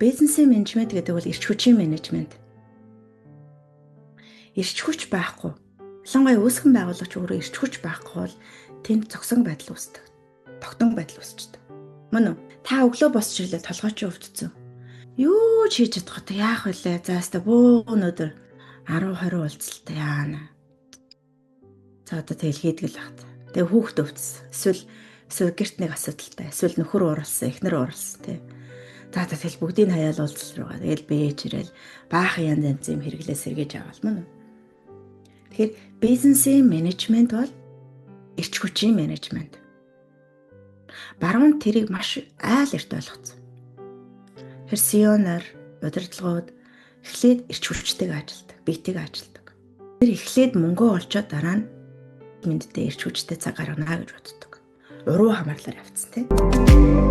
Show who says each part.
Speaker 1: Бизнесийн менежмент гэдэг бол эрч хүчийн менежмент. Эрч хүч байхгүй. Ялангуяа үүсгэн байгуулагч өөрөө эрч хүч байхгүй бол тэнд цогсон байдал үүсдэг. Тогтон байдал үүсчдэг. Мөн үү? Та өглөө босч ирлээ, толгой чинь өвдсөн. Юу ч хийж чадах вэ? Яах вүлээ? За өстө бөө өнөөдөр 10 20 уулзалтай яана. За одоо тэгэл хийдэг л багт. Тэгээ хүүхд өвдсөн. Эсвэл гэрт нэг асуудалтай. Эсвэл нөхөр ууралсан, эхнэр ууралсан тий. За тэгэл бүгдийг хаяал уулзал руугаа. Тэгэл бэж ирэл баахан янз янз юм хэрэглээ сэргээж аваал мөн үү? Тэгэхээр бизнесийн менежмент бол эрч хүчийн менежмент. Баруун тэрийг маш айл эрт ойлгоцсон. Тэр CEO-нар, удирдлагууд эхлээд эрч хүчтэйг ажилдаг, биетэйг ажилдаг. Тэр эхлээд мөнгөө олчоод дараа нь мэдтэй эрч хүчтэй цаг гаргана гэж боддог. Уруу хамаарлаар явцсан тий.